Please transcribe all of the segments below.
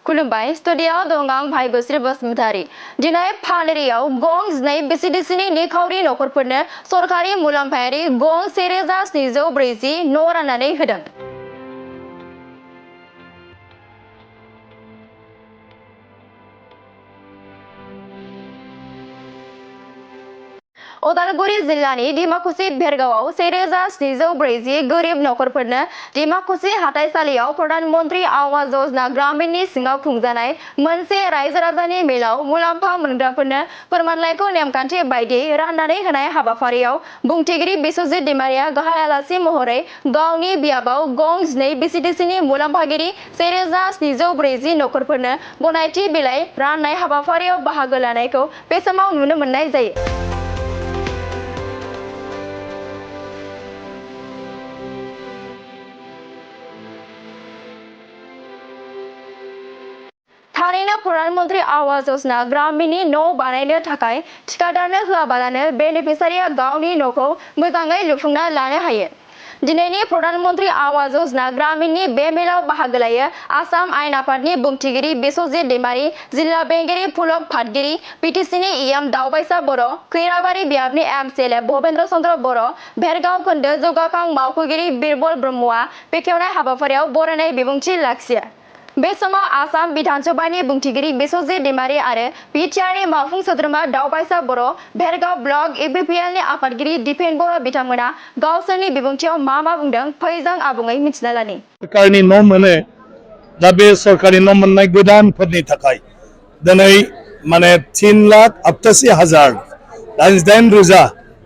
खुलुमबाय स्टुडियोआव दं आं भाग्यश्री बसुमतारी। दिनै फानेरियाव गं 2 भिसिडिसिनि निखावरि नखरफोरनो सरकारि मुलाम्फायारि गं 1740 न' राननानै होदों। उदालगुरि जिल्लानि डिमाकुसि भेरगावआव 1740 गोरिब नखरफोरनो डिमाकुसि हाथाइसालियाव प्रधानमन्त्री आवास योजना ग्रामीणनि सिङाव खुंजानाय मोनसे रायजो राजानि मेलाव मुलाम्फा मोनग्राफोरनो फोरमानलाइखौ नेमखान्थि बायदियै राननानै होनाय हाबाफारियाव बुंथिगिरि बिस्वजित दैमारिया गाहाय आलासि महरै गावनि बियाबाव गं 2 भिसिडिसिनि मुलाम्फागिरि 1740 नखरफोरनो गनायथि बिलाइ राननाय हाबाफारियाव बाहागो लानायखौ बे समाव नुनो मोननाय जायो। थारैनो प्रधानमन्त्री आवास योजना ग्रामीणनि न' बानायनो थाखाय थिकादारनो होआबालानो बेनिफिसारिया गावनि न'खौ मोजाङै लुफुंना लानो हायो। दिनैनि प्रधानमन्त्री आवास योजना ग्रामीणनि बे मेलाव बाहागो लायो आसाम आयेन आफादनि बुंथिगिरि बिस्वजित दैमारि, जिल्ला बेंगिरि पुलब फातगिरि, पिटिसिनि इयाम दावबायसा बर', खैराबारि बियाबनि एमसिएलए भबेन्द्र चन्द्र बर', भेरगाव खोन्दो जौगाखां मावख'गिरि बिरबल ब्रह्मआ बेखेवनाय हाबाफारियाव बरायनाय बिबुंथि लाखियो। बे समाव आसाम विधानसभानि बुंथिगिरि बिस्वजित दैमारि आरो बिटिआरनि मावफुं सोद्रोमा दावबायसा बर', भेरगाव ब्लक इउपिपिएलनि आफादगिरि दिपेन बर' बिथांमोना गावसोरनि बिबुंथियाव मा बुंदों फै जों आबुङै मिथिना लानि। सरकारनि न' मोनो दा बे सरकारनि न' मोननाय गोदानफोरनि थाखाय दिनै 3,88,088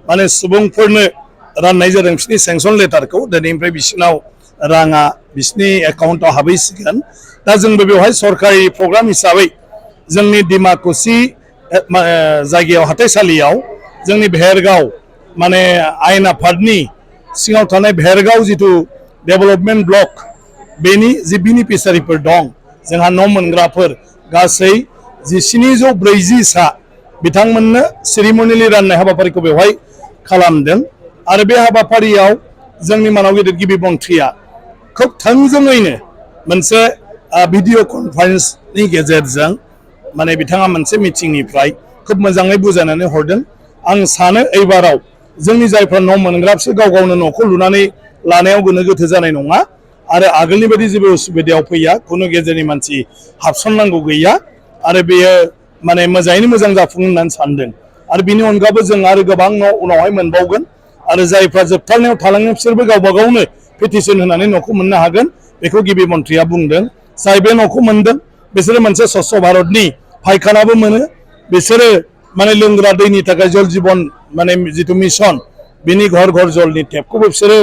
माने सुबुंफोरनो राननाय जादों बिसोरनि सेंसन लेटारखौ दिनैनिफ्राय बिसोरनाव राङा बिसोरनि एकाउन्टाव हाबहैसिगोन। दा जोंबो बेवहाय सरकारि प्रग्राम हिसाबै जोंनि डिमाकुसि जायगायाव हाथाइसालियाव जोंनि भेरगाव माने आयेन आफादनि सिङाव थानाय भेरगाव जिथु डेभेलपमेन्ट ब्लक बेनि जि बेनिफिसारिफोर दं जोंहा न' मोनग्राफोर गासै 1740 सा बिथांमोननो सेरिमनियेलि राननाय हाबाफारिखौ बेवहाय खालामदों आरो बे हाबाफारियाव जोंनि मानव गेदेर गिबि मन्थ्रिया खोब थोंजोङैनो मोनसे भिडिअ कनफारेन्सनि गेजेरजों माने बिथाङा मोनसे मिटिंनिफ्राय खोब मोजाङै बुजायनानै हरदों। आं सानो एबाराव जोंनि जायफ्रा न' मोनग्रा बिसोर गाव गावनो न'खौ लुनानै लानायाव गोनो गोथो जानाय नङा आरो आगोलनि बायदि जेबो उसुबिदायाव फैया, खुनु गेजेरनि मानसि हाबसननांगौ गैया आरो बेयो माने मोजाङैनो मोजां जाफुङो होननानै सानदों। आरो बिनि अनगाबो जों आरो गोबां न' उनावहाय मोनबावगोन आरो जायफ्रा जोबथारनायाव थालाङो बिसोरबो गावबा गावनो पेटिसन होनानै न'खौ मोननो हागोन बेखौ गिबि मन्थ्रिया बुंदों। जाय बे न'खौ मोनदों बिसोरो मोनसे स्वच्छ भारतनि फायखानाबो मोनो, बिसोरो माने लोंग्रा दैनि थाखाय जल जीवन माने जिथु मिशन बिनि घर घर जलनि टेपखौबो बिसोरो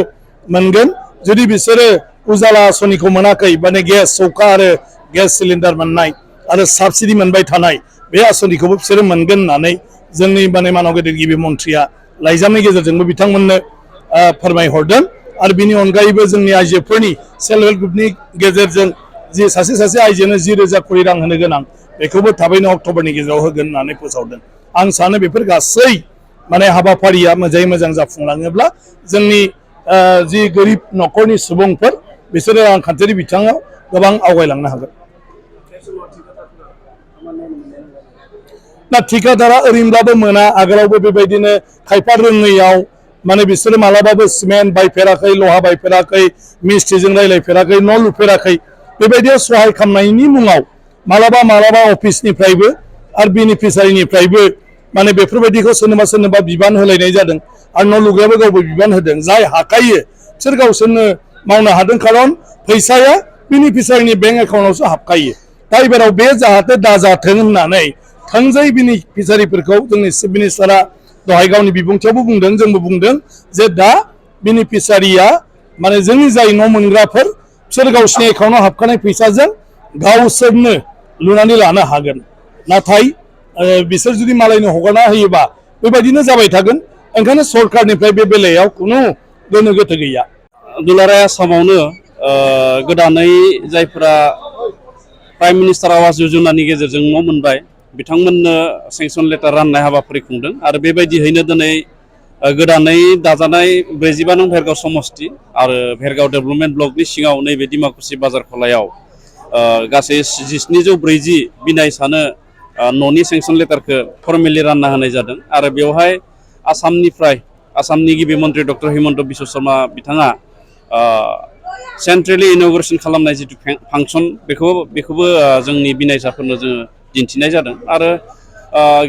मोनगोन। जुदि बिसोरो उजाला आसनिखौ मोनाखै माने गेस सौखा आरो गेस सिलिन्डार मोननाय आरो साबसिडि मोनबाय थानाय बे आसनिखौबो बिसोरो मोनगोन होननानै जोंनि माने मानव गेदेर गिबि मन्थ्रिया लाइजामनि गेजेरजोंबो बिथांमोननो फोरमायहरदों। आरो बिनि अनगायैबो जोंनि आइजोफोरनि सेल्फ हेल्प ग्रुपनि गेजेरजों जि सासे आइजोनो 10,000 खरि रां होनो गोनां बेखौबो थाबैनो अक्ट'बरनि गेजेराव होगोन होननानै फोसावदों। आं सानो बेफोर गासै माने हाबाफारिया मोजाङै मोजां जाफुंलाङोब्ला जोंनि जि गोरिब न'खरनि सुबुंफोर बिसोरो रांखान्थियारि बिथिङाव गोबां आवगायलांनो हागोन। दा थिकादारा ओरैनोब्लाबो मोना, आगोलावबो बेबायदिनो खायफा रोङैयाव माने बिसोरो मालाबाबो सिमेन्ट बायफेराखै, लहा बायफेराखै, मिस्ट्रिजों रायलायफेराखै, न' लुफेराखै, बेबायदियाव सहाय खालामनायनि मुङाव मालाबा अफिसनिफ्रायबो आरो बेनिफिसारिनिफ्रायबो माने बेफोरबायदिखौ सोरनोबा बिबान होलायनाय जादों आरो न' लुग्रायाबो गावबो बिबान होदों। जाय हाखायो बिसोर गावसोरनो मावनो हादों, खारन फैसाया बेनिफिसारिनि बेंक एकाउन्टआवसो हाबखायो। दा एबाराव बे जाहाथे दाजाथों होननानै थोंजोङै बेनिफिसारिफोरखौ जोंनि चिफ मिनिस्टारा दहाय गावनि बिबुंथियावबो बुंदों, जोंबो बुंदों जे दा बेनिफिसारिया माने जोंनि जाय न' मोनग्राफोर बिसोर गावसिनि एकाउन्टआव हाबखानाय फैसाजों गावसोरनो लुनानै लानो हागोन। नाथाय बिसोर जुदि मालायनो हगारना होयोबा बेबायदिनो जाबाय थागोन। ओंखायनो सरकारनिफ्राय बे बेलायाव खुनु गोनो गोथो गैया। दुलाराय आसामावनो गोदानै जायफोरा प्राइम मिनिस्टार आवास योजनानि गेजेरजों न' मोनबाय बिथांमोननो सेंसन लेटार राननाय हाबाफारि खुंदों आरो बेबायदियैनो दिनै गोदानै दाजानाय 45 नं भेरगाव समस्ति आरो भेरगाव डेभेलपमेन्ट ब्लकनि सिङाव नैबे डिमाकुसि बाजार खलायाव गासै 1740 बिनायसानो न'नि सेंसन लेटारखौ फर्मेलि रानना होनाय जादों आरो बेवहाय आसामनि गिबि मन्त्रि डक्टर हिमन्त बिश्व शर्मा बिथाङा सेन्ट्रेलि इन'ग्रेसन खालामनाय जिथु फांसन बेखौबो जोंनि बिनायसाफोरनो जोङो दिन्थिनाय जादों आरो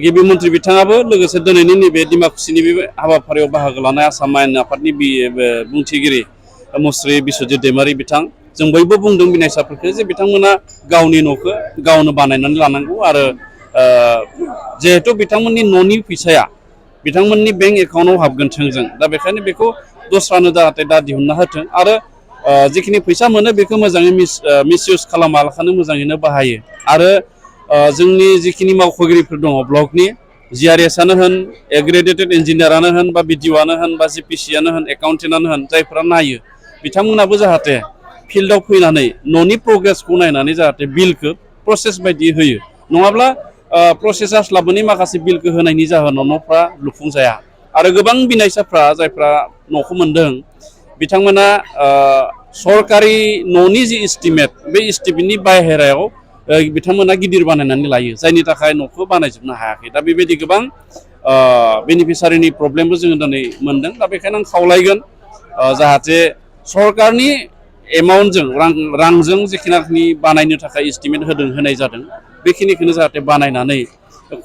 गिबि मन्त्रि बिथाङाबो लोगोसे दिनैनि नैबे डिमाकुसिनि बे हाबाफारियाव बाहागो लानाय आसाम आयेन आफादनि बुंथिगिरि मुस्रि बिस्वजित दैमारि बिथां जों बयबो बुंदों बिनायसाफोरखौ जे बिथांमोना गावनि न'खौ गावनो बानायनानै लानांगौ आरो जिहेथु बिथांमोननि न'नि फैसाया बिथांमोननि बेंक एकाउन्टआव हाबगोन थोंजों दा बेखायनो बेखौ दस्रानो जाहाथे दा दिहुनना होथों आरो जिखिनि फैसा मोनो बेखौ मोजाङै मिसइउज खालामालाखानो मोजाङैनो बाहायो आरो जोंनि जिखिनि मावख'गिरिफोर दङ ब्लकनि GRSआनो होन एग्रेडेटेड इन्जिनियारानो होन बा BDOआनो होन बा GPCआनो होन एकाउन्टेन्टआनो होन जायफोरा नायो बिथांमोनाबो जाहाथे फिल्डआव फैनानै न'नि प्रग्रेसखौ नायनानै जाहाथे बिलखौ प्रसेस बायदि होयो नङाब्ला प्रसेसार्सलाबोनि माखासे बिलखौ होनायनि जाहोनाव न'फ्रा लुफुंजाया आरो गोबां बिनायसाफ्रा जायफ्रा न'खौ मोनदों बिथांमोना सरकारि न'नि जि इस्टिमेट बे इस्टिमेटनि बाहेरायाव बिथांमोना गिदिर बानायनानै लायो जायनि थाखाय न'खौ बानायजोबनो हायाखै दा बेबायदि गोबां बेनिफिसारिनि प्रब्लेमबो जोङो दिनै मोनदों दा बेखायनो आं खावलायगोन जाहाथे सरकारनि एमाउन्टजों रांजों जेखिनि बानायनो थाखाय इस्टिमेट होनाय जादों बेखिनिखौनो जाहाथे बानायनानै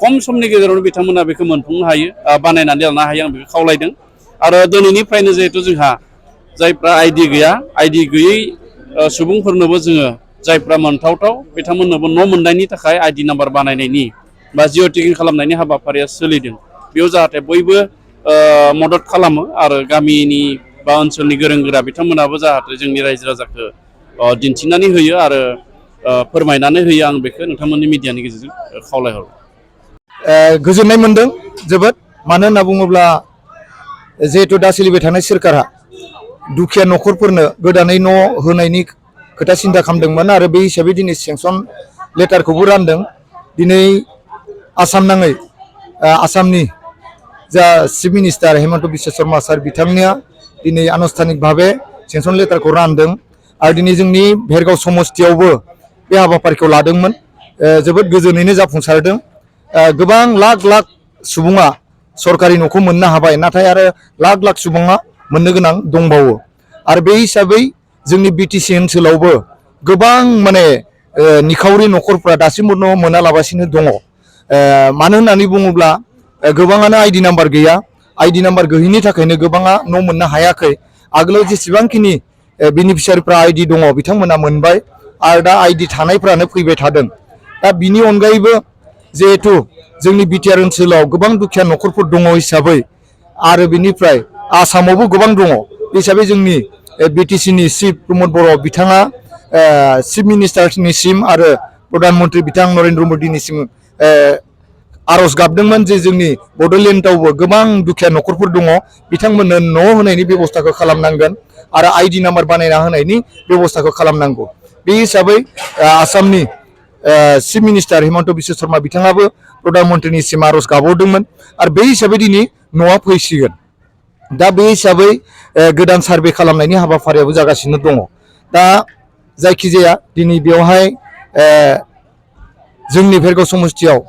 खम समनि गेजेरावनो बिथांमोना बेखौ मोनफुंनो हायो बानायनानै लानो हायो आं बेखौ खावलायदों आरो दिनैनिफ्रायनो जिहेथु जोंहा जायफ्रा आइडि गैया आइडि गैयै सुबुंफोरनोबो जोङो जायफ्रा मोनथावथाव बिथांमोननोबो न' मोननायनि थाखाय आइडि नाम्बार बानायनायनि बा जिअ टेगिं खालामनायनि हाबाफारिया सोलिदों बेयाव जाहाथे बयबो मदद खालामो आरो गामिनि बा ओनसोलनि गोरों गोरा बिथांमोनाबो जाहाथे जोंनि रायजो राजाखौ दिन्थिनानै होयो आरो फोरमायनानै होयो आं बेखौ नोंथांमोननि मिडियानि गेजेरजों खावलायहरो गोजोननाय मोनदों जोबोद मानो होनना बुङोब्ला जिहेतु दा सोलिबाय थानाय सोरखारा दुखिया न'खरफोरनो गोदानै न' होनायनि खोथा सिन्था खालामदोंमोन आरो बे हिसाबै दिनै सेंसन लेटारखौबो रानदों दिनै आसाम नाङै आसामनि जा चिफ मिनिस्टार हिमन्त बिश्व शर्मा सार बिथांनिया दिनै आनुষ্ঠাनिक भाबे सेंसन लेटारखौ रानदों आरो दिनै जोंनि भेरगाव समस्तियावबो बे हाबाफारिखौ लादोंमोन जोबोद गोजोनैनो जाफुंसारदों गोबां लाख लाख सुबुङा सरकारि न'खौ मोननो हाबाय नाथाय आरो लाख लाख सुबुङा मोननो गोनां दंबावो आरो बे हिसाबै जोंनि बिटिसि ओनसोलावबो गोबां माने निखावरि न'खरफ्रा दासिमबो न' मोनालाबासिनो दङ मानो होननानै बुङोब्ला गोबाङानो आइडि नाम्बार गैया आइडि नाम्बार गैयिनि थाखायनो गोबाङा न' मोननो हायाखै आगोलाव जेसेबांखिनि बेनिफिसियारिफ्रा आइडि दङ बिथांमोना मोनबाय आरो दा आइडि थानायफ्रानो फैबाय थादों दा बिनि अनगायैबो जिहेथु जोंनि बिटिआर ओनसोलाव गोबां दुखिया न'खरफोर दङ हिसाबै आरो बिनिफ्राय आसामावबो गोबां दङ हिसाबै जोंनि बिटिसिनि चिफ प्रमद बर' बिथाङा चिफ मिनिस्टारनिसिम आरो प्रधान मन्त्रि बिथां नरेन्द्र मदिनिसिम आर'ज गाबदोंमोन जे जोंनि बड'लेण्डआवबो गोबां दुखिया न'खरफोर दङ बिथांमोननो न' होनायनि बेब'स्थाखौ खालामनांगोन आरो आइडि नाम्बार बानायना होनायनि बेब'स्थाखौ खालामनांगौ बे हिसाबै आसामनि चिफ मिनिस्टार हिमन्त बिश्व शर्मा बिथाङाबो प्रधान मन्त्रिनिसिम आर'ज गाबहरदोंमोन आरो बे हिसाबै दिनै न'आ फैसिगोन दा बे हिसाबै गोदान सार्भे खालामनायनि हाबाफारियाबो जागासिनो दङ दा जायखिजाया दिनै बेवहाय जोंनि भेरगाव समस्तियाव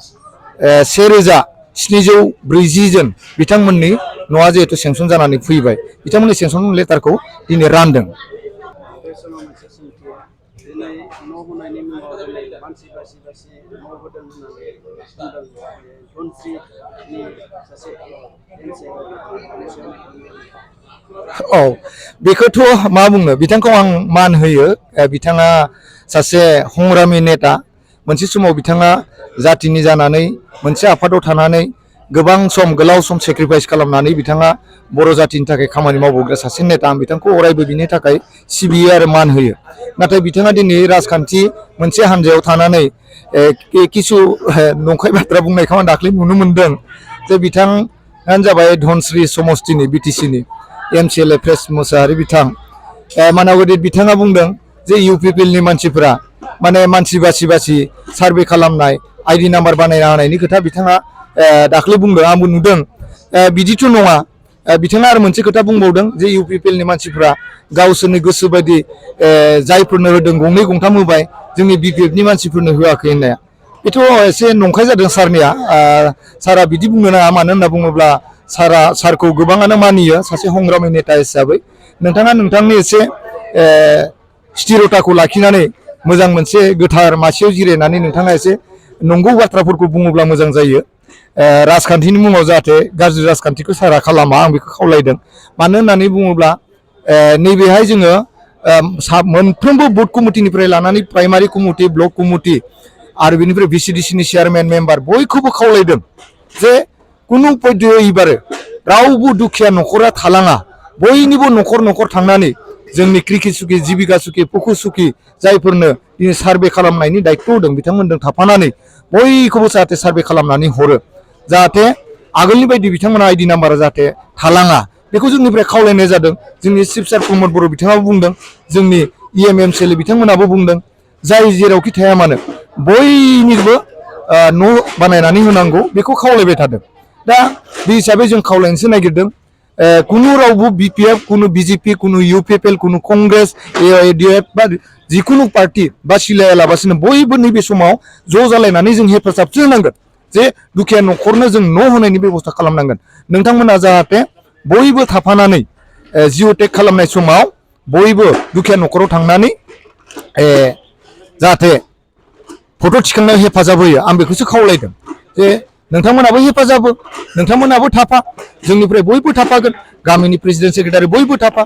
1740 जन बिथांमोननि न'आ जिहेतु सेंसन जानानै फैबाय बिथांमोननि सेंसन लेटारखौ दिनै रानदों औ बेखौथ' मा बुंनो बिथांखौ आं मान होयो बिथाङा सासे हंरामि नेता मोनसे समाव बिथाङा जाथिनि जानानै मोनसे आफादाव थानानै गोबां सम गोलाव सम सेक्रिफाइस खालामनानै बिथाङा बर' जाथिनि थाखाय खामानि मावबोग्रा सासे नेता आं बिथांखौ अरायबो बिनि थाखाय सिबियो आरो मान होयो नाथाय बिथाङा दिनै राजखान्थि मोनसे हान्जायाव थानानै किसु नंखाय बाथ्रा बुंनायखौ आं दाख्लै नुनो मोनदों जे बिथाङानो जाबाय धनस्रि समस्तिनि बिटिसिनि MCLA प्रेस मोसाहारि बिथां मानावगदित बिथाङा बुंदों जे UPPLनि मानसिफोरा माने मानसि बासि सार्भे खालामनाय आइडि नाम्बार बानायना होनायनि खोथा बिथाङा दाख्लै बुंदों आंबो नुदों बिदिथ' नङा बिथाङा आरो मोनसे खोथा बुंबावदों जे UPPLनि मानसिफ्रा गावसोरनि गोसो बायदि जायफोरनो होदों गंनै गंथाम होबाय जोंनि बिपिएफनि मानसिफोरनो होआखै होननाया बेथ' एसे नंखाय जादों सारनिया सारा बिदि बुंनो नाङा मानो होनना बुङोब्ला सारखौ गोबाङानो मानियो सासे संग्रामि नेता हिसाबै नोंथाङा नोंथांनि एसे स्थिरताखौ लाखिनानै मोजां मोनसे गोथार मासियाव जिरायनानै नोंथाङा एसे नंगौ बाथ्राफोरखौ बुङोब्ला मोजां जायो राजखान्थिनि मुङाव जाहाथे गाज्रि राजखान्थिखौ सारा खालामा आं बेखौ खावलायदों मानो होननानै बुङोब्ला नैबेहाय जोङो मोनफ्रोमबो बुथ कमिटिनिफ्राय लानानै प्राइमारि कमिटि ब्लक कमिटि आरो बेनिफ्राय भिसिडिसिनि चेयारमेन मेम्बार बयखौबो खावलायदों जे कुनु पद्धतियै एबारो रावबो दुखिया न'खरा थालाङा बयनिबो न'खर न'खर थांनानै जोंनि क्रिकि सुखि जिबिका सुखि पुखु सुखि जायफोरनो दिनै सार्भे खालामनायनि दायित्व होदों बिथांमोनजों थाफानानै बयखौबो जाहाथे सार्भे खालामनानै हरो जाहाथे आगोलनि बायदि बिथांमोना आइडि नाम्बारा जाहाथे थालाङा बेखौ जोंनिफ्राय खावलायनाय जादों जोंनि चिफ सार प्रमद बर' बिथाङाबो बुंदों जोंनि EMMCL बिथांमोनाबो बुंदों जाय जेरावखि थाया मानो बयनिबो न' बानायनानै होनांगौ बेखौ खावलायबाय थादों दा बे हिसाबै जों खावलायनोसो नागिरदों कुनु रावबो बिपिएफ कुनु बिजेपि कुनु इउपिएफएल कुनु कंग्रेस AIDF बा जिकुनु पार्टि बासिलायालाबासिनो बयबो नैबे समाव ज' जालायनानै जों हेफाजाबसो होनांगोन जे दुखिया न'खरनो जों न' होनायनि बेबस्था खालामनांगोन नोंथांमोना जाहाथे बयबो थाफानानै जिअ' टेग खालामनाय समाव बयबो दुखिया न'खराव थांनानै जाहाथे फट' थिखांनायाव हेफाजाब होयो आं बेखौसो खावलायदों जे नोंथांमोनाबो हेफाजाब हो नोंथांमोनाबो थाफा जोंनिफ्राय बयबो थाफागोन गामिनि प्रेसिडेन्ट सेक्रेटारि बयबो थाफा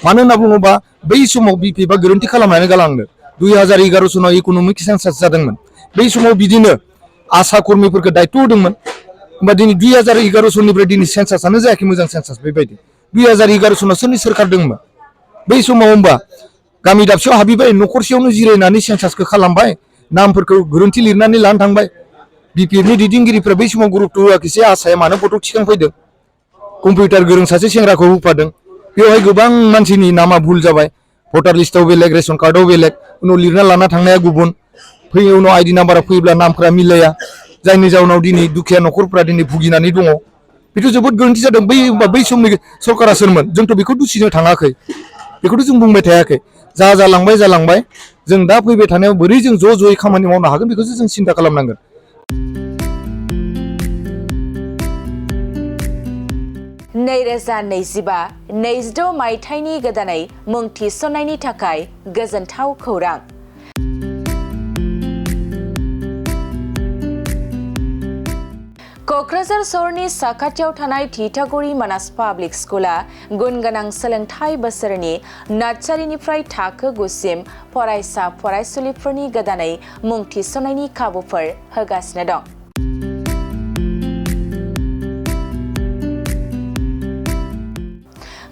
मानो होनना बुङोबा बै समाव बिपिएफआ गोरोन्थि खालामनानै गालांदों 2011 सनाव इक'नमिक सेन्सास जादोंमोन बै समाव बिदिनो आसा कर्मिफोरखौ दायित्व होदोंमोन होमबा दिनै 2011 सननिफ्राय दिनै सेन्सासानो जायाखै मोजां सेन्सास बेबायदि 2011 सनाव सोरनि सोरखार दंमोन बै समाव होमबा गामि दाबसेयाव हाबैबाय न'खरसेयावनो जिरायनानै सेन्सासखौ खालामबाय नामफोरखौ गोरोन्थि लिरनानै लानो थांबाय बिपिएफनि दैदेनगिरिफ्रा बै समाव गुरुत्व होआखैसै आसाया मानो फट' थिखांफैदों कम्पिउटार गोरों सासे सेंग्राखौ होफादों बेवहाय गोबां मानसिनि नामा भुल जाबाय भटार लिस्टआव बेलेग रेशन कार्डआव बेलेग उनाव लिरना लाना थांनाया गुबुन फैयो उनाव आइडि नाम्बारा फैयोब्ला नामफोरा मिलाया जायनि जाउनाव दिनै दुखिया न'खरफ्रा दिनै भुगिनानै दङ बेथ' जोबोद गोरोन्थि जादों बै समनि सरकारा सोरमोन जोंथ' बेखौ दुसिनो थाङाखै बेखौथ' जों बुंबाय थायाखै जालांबाय जों दा फैबाय थानायाव बोरै जों ज' ज'यै खामानि मावनो हागोन बेखौसो जों सिन्था खालामनांगोन नैरोजा 25-26 मायथाइनि गोदानै मुं थिसननायनि थाखाय गोजोनथाव खौरां क'क्राझार सहरनि साखाथियाव थानाय थिथागुरि मानास पाब्लिक स्कुला गुन गोनां सोलोंथाइ बोसोरनि नार्सारिनिफ्राय थाखो 9 सिम फरायसा फरायसुलिफोरनि गोदानै मुं थिसननायनि खाबुफोर होगासिनो दं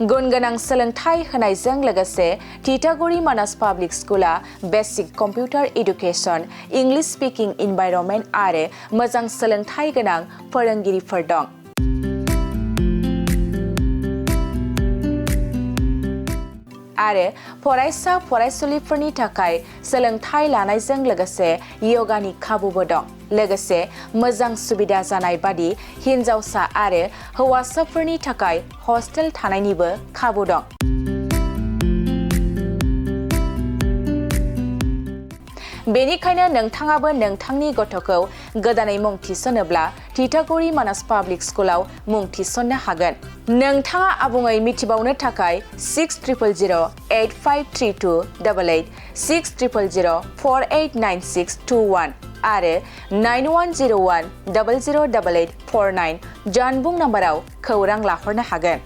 गुन गोनां सोलोंथाइ होनायजों लोगोसे थिथागुरि मानास पाब्लिक स्कुला basic computer education English speaking environment आरो मोजां सोलोंथाइ गोनां फोरोंगिरिफोर दं आरो फरायसा फरायसुलिफोरनि थाखाय सोलोंथाइ लानायजों लोगोसे योगानि खाबुबो दं लोगोसे मोजां सुबिदा जानाय बादि हिन्जावसा आरो हौवासाफोरनि थाखाय हस्टेल थानायनिबो खाबु दं बेनिखायनो नोंथाङाबो नोंथांनि गथ'खौ गोदानै मुं थिसनोब्ला थिथागुरि मानास पाब्लिक स्कुलाव मुं थिसननो हागोन नोंथाङा आबुङै मिथिबावनो थाखाय 6000853288 6000489621 आरो 9101008849 जानबुं नाम्बाराव खौरां लाहरनो हागोन